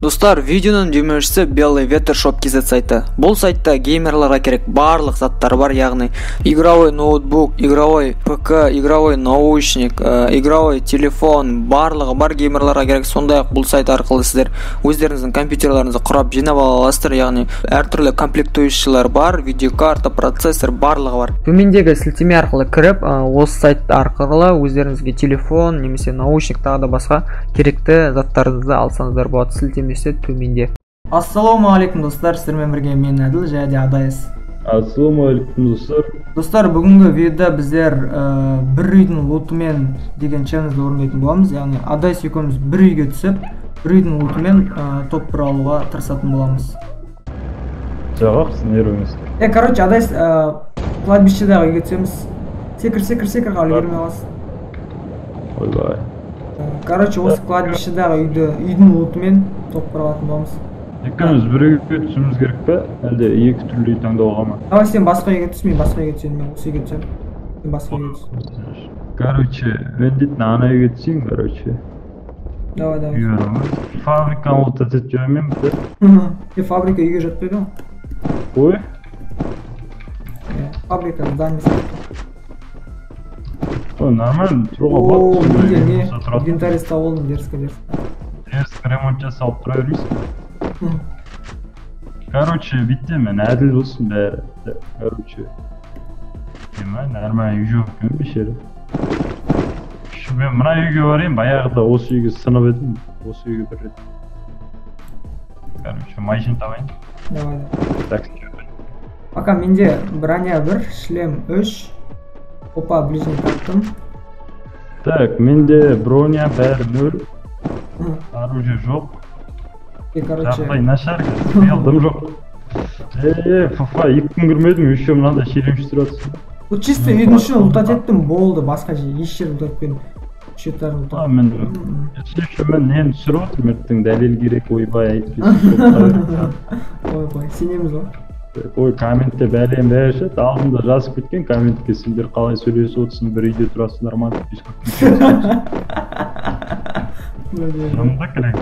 Достар, видеоның демеушісі Белый Ветер Shop KZ сайты. Бұл сайтта геймерларға керек барлық заттар бар, яғни игровой ноутбук, игровой ПК, игровой наушник, игровой телефон, барлығы бар геймерларға керек. Сондай-ақ бұл сайт арқылы сіздер өздеріңіздің компьютерлеріңізді құрап жинап ала аласыздар, яғни әртүрлі комплектующийлар бар, видеокарта, процессор, барлығы бар. Төмендегі сілтеме арқылы кіріп, осы сайт арқылы өздеріңізге телефон немесе наушник тағы да басқа керекті заттарыңызды алсаңыздар болады. Сілтеме төменде. Ассалаумағалейкум достар, сіздермен бірге мен Әділ және де Адайс. Ассалаумағалейкум достар. Достар, бүгінгі видеода біздер бір үйдің лутымен деген челленджді орындайтын боламыз. Яғни Адайс екеуміз бір үйге түсіп, бір үйдің лутымен топ бір алуға тырысатын боламыз. Жоқ, нервіміз. Короче, Адайс, кладбищедағы үйге түсеміз. Секір, секір, секір, үлгермей қаласың. Ойбай. Короче, осы кладбищедағы үйдің лутымен топ бір алатын боламыз. Екеуміз бір үйге түсуіміз керек пе? Әлде екі түрлі үй таңдауға ма? Давай сен басқа үйге түс, мен басқа үйге түсемін, мен осы үйге түсемін. Сен басқа үйге түс. Короче, мен дейтін ана үйге түсейін, короче. Давай, давай. Үй бар ма? Фабриканы лутать етіп жібермеймін бе? Фабрика үйге жатпайды ғой. Ой? Фабрика здание сияқты. Ой, нормально, тұруға болады. О, менде не? Инвентарь ұстап алдым, дерзко, дерзко. Дерзко ремонт жасалып тұра бермейсің. Короче, бітті, мен әділ болсын бәрі. Короче, нормально үй жоқ екен бейшара. Мен мына үйге барайын, баяғыда осы үйге сынып едім, осы үйге бір рет. Короче, машина табайын. Давай, давай. Так. Пока менде броня 1, шлем 3. Опа, ближний таптым. Так, менде броня бәрі 0. Оружие жоқ. Короче, жағдай нашар, дым жоқ. Фафа, екі күн кірмедім, еще мынандай шеремші тұрып жатсың. Бұл чисто үйдің ішін лутать еттім, болды, басқа еш жер лутать етпедім. Үш этаж лутать. Мен мен нені түсіріп отырмын, ертең дәлел керек, ойбай, айтпайсың. Ойбай, сенеміз ғой. Ой, комментте бәлем бәрі шығады, алдында жазып кеткен комментке сендер қалай сөйлесіп отырсың, бір үйде тұрасыңдар ма деп. Жымды керек.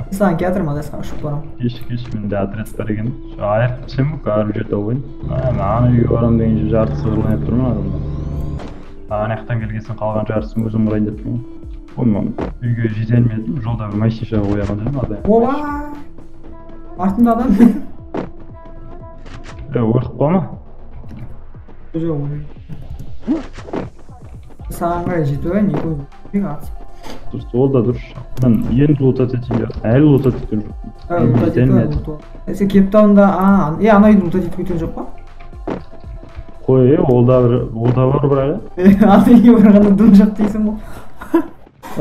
Саған келатырмын, Адасқа ұшып барамын. Кеш, кеш, менде отряд бар екен. Айырып түсем, оружие тауып. Ана үйге барамын дегенше жартысы қырылып тұрмын адамда. Ана жақтан келген соң қалған жартысын өзім құрайын деп тұрмын. Ой, мен үйге жете алмадым, жолда бір машина шыға қоя қалдым адай. Оба! Артымда адам. Өліп қалма? Жоқ, өлмеймін. Саған қарай жетіп алайын, екеуміз атысып. Дұрыс, ол да дұрыс. Мен енді лутать етейін деп, әлі лутать еткен жоқпын. Лутать етіп, сен Кейптаунда, ана үйді лутать етіп кеткен жоқ па? Қой, ол да бар бірақ. Ана үйге барғанда дым жоқ дейсің ғой.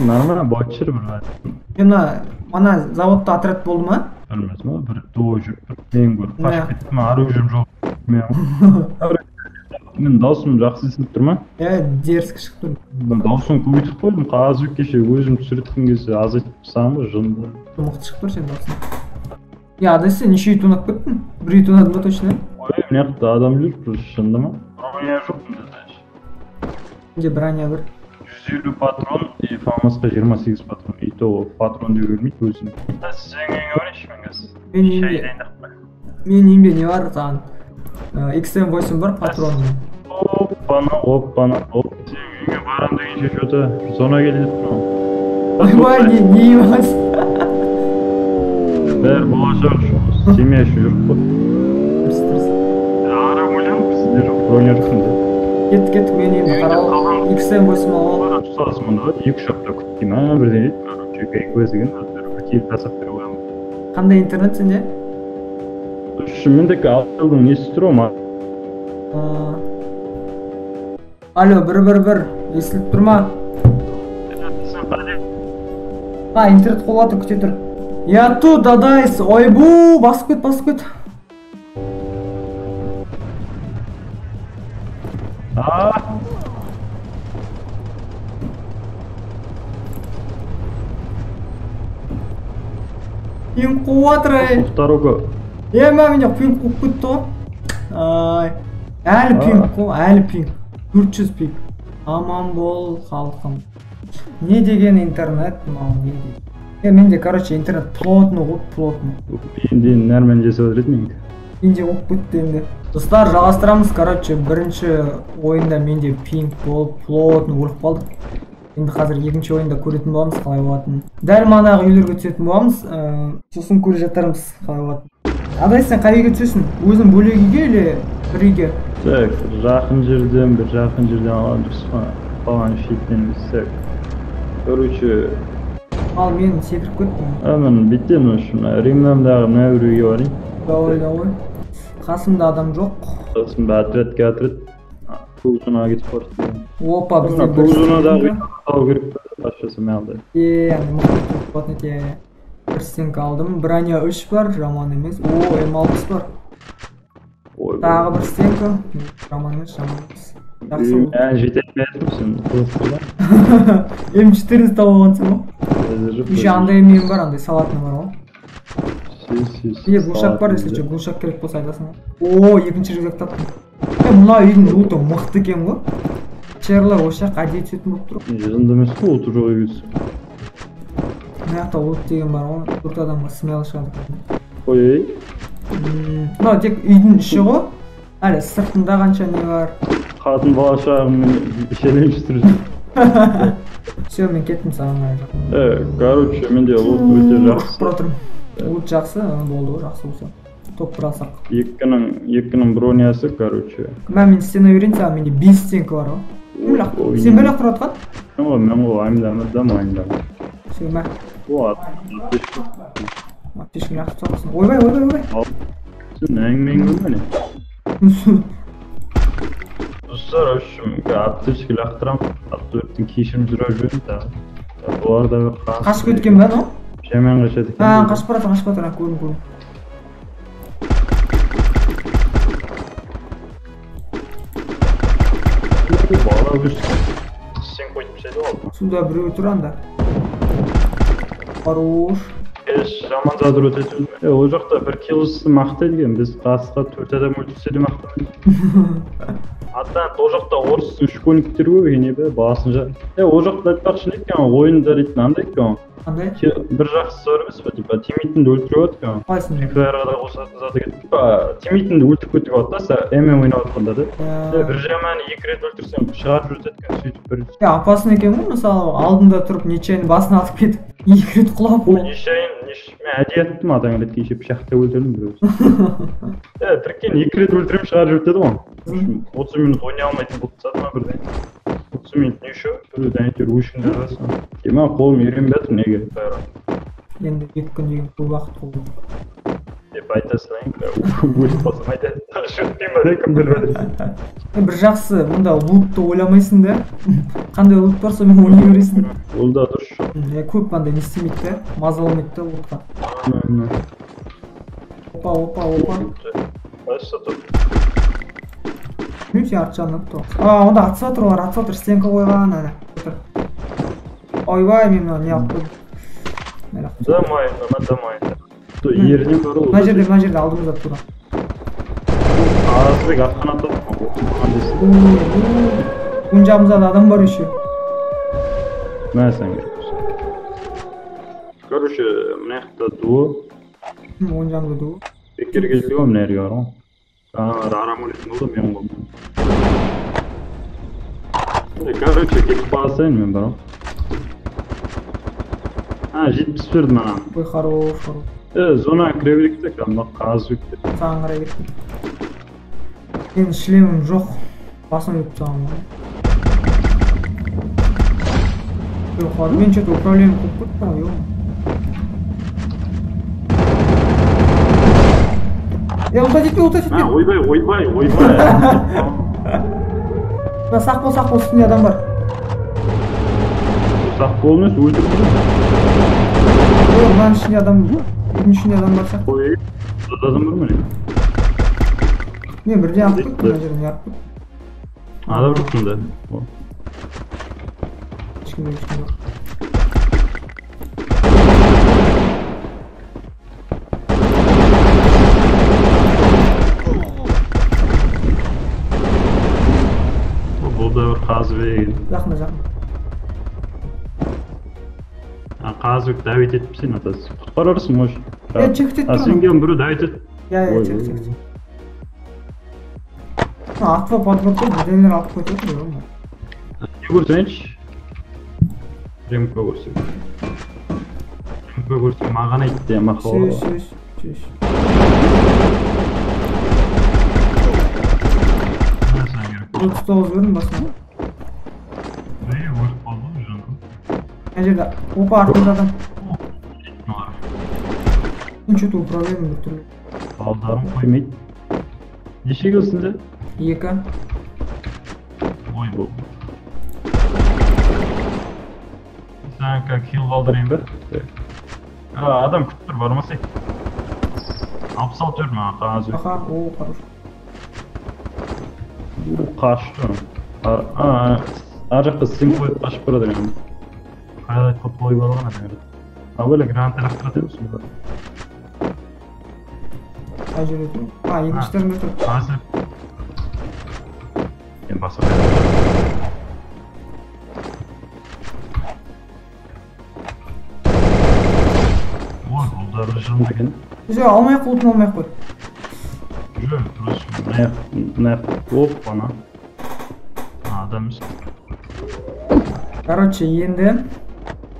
Нормально, бот жүр бір. Мына, ана заводта отряд болды ма? Білмедім, бір дуо жүріп тұр. Мен көріп қашып кеттім, оружием жоқ. Мен даусым жақсы естіліп тұр ма? Дерзкі шығып тұр. Мен даусым көбейтіп қойдым, қазір кеше өзім түсіретін кезде азайтып тастағанмын ғой, жынды. Мықты шығып тұр сенің даусың. Адайс, сен неше үй тонап кеттің? Бір үй тонадың ба точно? Ой, мына жақта адам жүр, просто жынды ма? Броня жоқ менде даже. Менде броня бір. 150 патрон и фамасқа 28 патрон. И то патрон деуге келмейді өзім. Сенің үйіңе барайыншы мен қазір. Менің үйімде не бар саған? XM8 бар патрон. Оппана, оппана, оп. Сенің үйіңе барам дегенше что-то зона келді деп тұрмын. Ойбай, не бас? Бәрі болашақ үшін, семья үшін жүріп қой. Дұрыс, дұрыс. Арам ойланып, сізде жоқ, броня жоқ менде. Кеттік, кеттік, мен үйімді қарап, XM8 алып. Тұтасың мұнда, 2-3 апта күттім, бірден дейді, короче, ГГ деген, өздері бір келіп жасап бере қоямын. Қандай интернет сенде? Мендегі Алтелдің несі тұр ғой, ма? Алло, 111, естіліп тұр ма? Интернет қолға тұр, күте тұр. Я тут, Адайс, ойбу, басып кет, басып кет. Пинг қуып жатыр, ей. Дорога. Мә, менде пинг қуып кетті ғой. Ай, әлі пинг қой, әлі пинг. 400 пинг. Аман бол, халқым. Не деген интернет мынау, не деген? Менде, короче, интернет плотно ғой, плотно. Енді нормально жасап жатыр еді менікі. Менде болып кетті енді. Достар, жалғастырамыз. Короче, бірінші ойында менде пинг болып, плотно өліп қалдық. Енді қазір екінші ойында көретін боламыз қалай болатынын. Дәл манағы үйлерге түсетін боламыз, сосын көре жатармыз қалай болатынын. Адай, сен қай үйге түсесің? Өзің бөлек үйге или бір үйге? Так, жақын жерден, бір жақын жерден алған дұрыс па? Қалған шеттен так. Короче, ал мен секіріп кеттім. Мен беттен үшін Римнамдағы мына бір үйге барайын. Давай, давай. Қасымда адам жоқ. Қасымда отрядке отряд. Көк зонаға кетіп барды. Опа, бізде бір көк зонадағы үйді алу керек пе? Мен алды. Мықты болатын еді. Бір стенка алдым. Броня 3 бар, жаман емес. О, М60 бар. Тағы бір стенка. Жаман емес, жаман емес. Жақсы болды. Жете алмадым сен, қызықтырма. М14 тауып алғансың ғой. Еще андай мен бар, андай салатный бар ғой. Е, глушак бар, если что, глушак керек болса айтасың. О, екінші рюкзак таптым. Мына үйдің луты мықты екен ғой. Черлі осы жаққа әдейі түсетін болып тұр. Жынды емес қой, луты жоқ үйге түсіп. Мына жақта лут деген бар ғой, 4 адамға смело шығады екен. Ой, ой. Мынау тек үйдің іші ғой. Әлі сыртында қанша не бар. Қатын бала шағыммен челлендж жүрсің. Все, мен кеттім саған қарай жақын. Короче, менде лут өте жақсы. Тұра тұрмын. Лут жақсы, болды ғой, жақсы болса. Топ бір алсақ. Екінің бронясы, короче. Мә, мен стена берейін саған, менде 5 стенка бар ғой. Сен бөлек тұрып жатқан? Мен ғой, мен ғой, айымдама, айымдама. Все, мә. О, аптечка. Аптечка лақтырып тастапсың. Ойбай, ойбай, ойбай. Сен әңгімең бар ма не? Достар, в общем, аптечка лақтырамын. Аптечканың кешірім сұрап жүрмін тағы. Бұлар да бір қасық. Қашып кеткен бе анау? Жаман қашады екен. Қашып бара жатыр, қашып бара жатыр, көрдім, көрдім. Бала өсті. Сен қойып тастайды ғой. Суда біреу тұр анда. Хорош. Жаман задыр өтеді. Ол жақта бір килосы мақтайды екен, біз қасқа 4 адам өлтірсе де мақтамайды. Ата, ол жақта орыс школьниктер көп екен, ебі, басын жа. Ол жақта айтпақшы не екен, ойындар дейтін андай екен. Қандай? Бір жақсысы бар емес пе, типа, тимейтінді өлтіріп алады екен. Қайсысын? Фрифайрға да қосатын зат екен. Типа, тимейтінді өлтіріп кетуге болады да, ММ ойнап жатқанда да. Бір жаман 2 рет өлтірсең, шығарып жүреді екен, сөйтіп бір. Опасно екен ғой, мысалы, алдында тұрып нечаянно басын атып кетіп, 2 рет құлап. Нечаянно, мен әдейі аттым, адам рет кеше пышақтай өлтірдім біреусін. Прикинь, 2 рет өлтіріп шығарып жүреді деді ғой. 30 минут ойнай алмайтын болып тастады ма бірден. 30 минут не еще, біреуден әйтеуір өшіңді аласың. Ема, қолым үйренбей жатыр неге? Енді 2 күн деген көп уақыт қой. Деп айта салайын, өліп қалсам айтады. Шөкпеймін ба, кім біліп жатыр. Бір жақсы, мұнда лутты ойламайсың да. Қандай лут бар, сонымен ойнай бересің. Ол да дұрыс жоқ. Көп андай не істемейді да, мазаламайды да лутқа. Опа, опа, опа. Қайсысы тұр? Білмеймін, сен арт жағынан тұр. Онда атысып жатыр олар, атысып жатыр, стенка қойған, ана. Отыр. Ойбай, мен мына не алып қойдым. Дамайын, дамайын. Еріне бар ол. Мына жерде, мына жерде алдымызда тура. Азыбек атқан атып, Оң жағымызда да адам бар еще. Мә, сен керек болса. Короче, мына жақта дуо. Оң жағымызда дуо. Бекер келді ғой, мына жерге бар ғой. Арам өлетін болды, мен қолымнан. Короче, кетіп қалсайын мен барам. 70 берді маған. Ой, хорош, хорош. Зонаға кіре берейік те, кәдімгі қазып кетті. Саған қарай кеттім. Менің шлемім жоқ. Басым өтіп тастаған ғой. Жоқ, мен что-то управление қылып кеттім ғой, ё-моё. Ұлтат етпе, ұлтат етпе. Ойбай, ойбай, ойбай. Мына сақ бол, сақ бол, үстінде адам бар. Сақ бол емес, өлтіріп тұр. Ой, мынаның ішінде адам, үйдің ішінде адам бар сияқты. Ой, адам бар ма не? Мен бірден атып кеттім, мына жерден не атып кеттім. Адам жоқ мұнда. Ешкім жоқ, ешкім жоқ. Бұл да бір қазыбек. Жақында, жақында. Қазыбек давить етіп сен атасы. Құтқарарсың, может. Е, чек етіп А тұрмын. сен келген біреу давить ет. Иә, иә, Ой, чек, ой, чек, ой. Чек. Атып подвод қой, бірдеңелер алып қойып отыр ғой. Не көрсеңші? Ремко көрсең. Ремко көрсең, маған айт де, мақұл. Все, все, все. 39 көрдім басынан. Ей, өліп қалды ғой жаным. Мына жерде, опа, артымда адам. Мен что-то управляемый бір түрлі. Балдарым қоймайды. Неше келсін де? 2. Ой, бұл. Саған как хил қалдырайын ба? А, адам күтіп тұр, бармасай. 66 жүр маған қағаз. Аха, о, хорош. О, қашты. Ар жаққа сен қойып қашып барады екен. Хайлайт қылып қойып алған адам. А бөле граната лақтырады емес пе? Қай жерде тұр? А, екінші этажда тұр. Қазір. Мен басып. Ой, бұл да бір жын екен. Все, алмай ақ, лутын алмай ақ қой. Жүр, дұрыс. Мына жақ, мына жақ. Оп, ана. А, адам емес. Короче, енді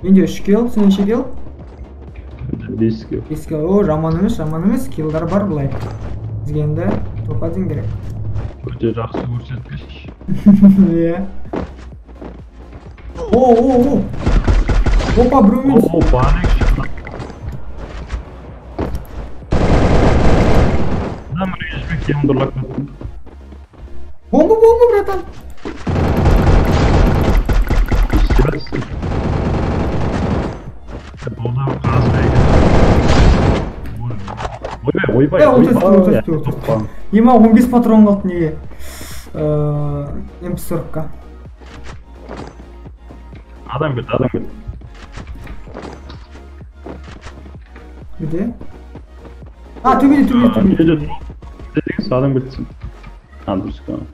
менде 3 килл, сен неше килл? Менде 5 килл. 5 килл. О, жаман емес, жаман емес. Киллдар бар былай. Бізге енді топ 1 керек. Өте жақсы көрсеткіш. Иә. О, о, о. Опа, біреу минус. О, паник. Адам ренжіме кемдірлап кеттім. Бомба, бомба, братан. Бұл да қазір екен. Ойбай, ойбай, Е, ол ойбай. төсті, ол төсті, ол төсті. Ема, 15 патрон қалды неге? МП-40-қа. Адам келді, адам келді. Где? А, төбеде, төбеде, төбеде. Келеді. Дедіңіз, адам келді. А, дұрыс екен.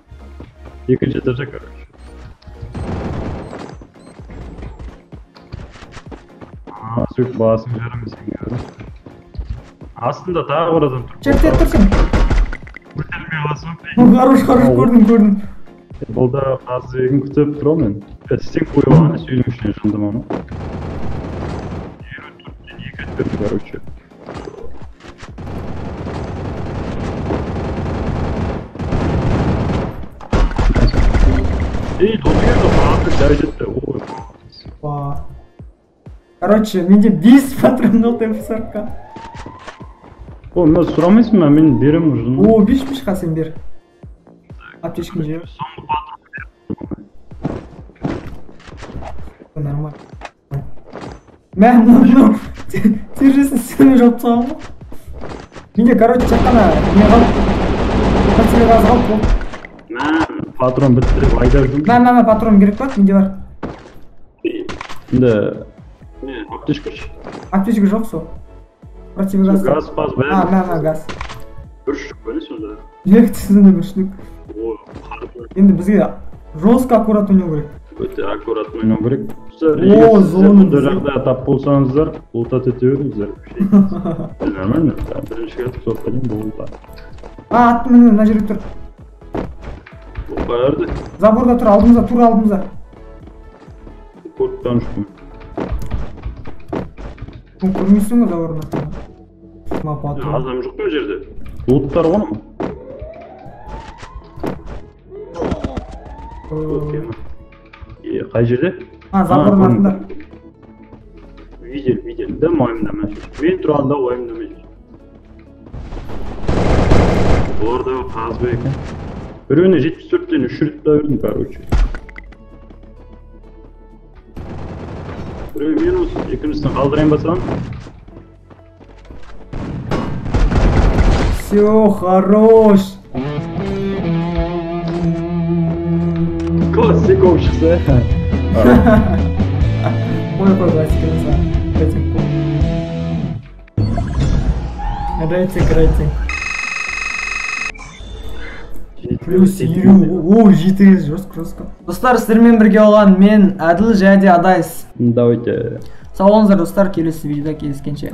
Екінші этажда, короче. А, сөйтіп басын жарым сен көрдің. Астында тағы бір адам тұр. Чек, чек, тұрсың. Көтерілмей қаласың ба? О, хорош, хорош, көрдім, көрдім. Бұл да қазыбегін күтіп тұр ғой мен. Е, сен қойып алған, үйдің ішіне жындым аны. 54-тен екі рет берді, короче. Ей, досы келді, қазыбек дәу жетті. Ой, молодец. Опа. Короче, менде 5 патрон қалды МП-40-қа. О, мына сұрамайсың ба? Мен беремін уже. О, беш, беш, қа сен бер. Аптечканы жібер. Соңғы патрон. Нормально. Мә, мынау, мынау. Терезесін стенамен жауып тастаған ғой. Менде, короче, тек қана не қалды. Противогаз қалды, болды. Мә, патрон бітті деп айдап жүрмін. Мә, мә, мә, патрон керек па? Менде бар. Енді не, аптечка ше? Аптечка жоқ сол. Противогаз. Газ, паз, бәрі. А, мә, мә, газ. Бір штук па не сонда? Екі түсінде бір штук. Ой, қарап. Енді бізге жестко аккурат ойнау керек. Өте аккуратно ойнау керек. Достар, О, егер сіздер зона бұндай бізге. жағдайға тап болсаңыздар, лутать ете беріңіздер. Нормально. Бірінші рет сотқа дейін болды. А, аттым, міне, мына жерде тұр. Бұл қай жерде? Заборда тұр, алдымызда, тура алдымызда. Көріп тұрған жоқпын. Бұл көрмейсің ғой забордың артында. Ма, патрон. Адам жоқ па жерде? Луттар ғой ма? Е, қай жерде? А, забордың А, артында. Видел, видел. Да, уайымдама. Мен тұрғанда уайымдама. Бұлар да қазба екен. Біреуіне 74-тен үш рет та бердім, короче. Біреу минус, екіншісін қалдырайын ба саған? Все, хорош. Классик болып шықса. Ой, қой, классик емес, рейтинг қой. Рейтинг, рейтинг. Плюс 50, о, 700, жестко, жестко. Достар, сіздермен бірге болған мен, Әділ және де Адайс. Давайте. Сау болыңыздар, достар, келесі видеода кездескенше.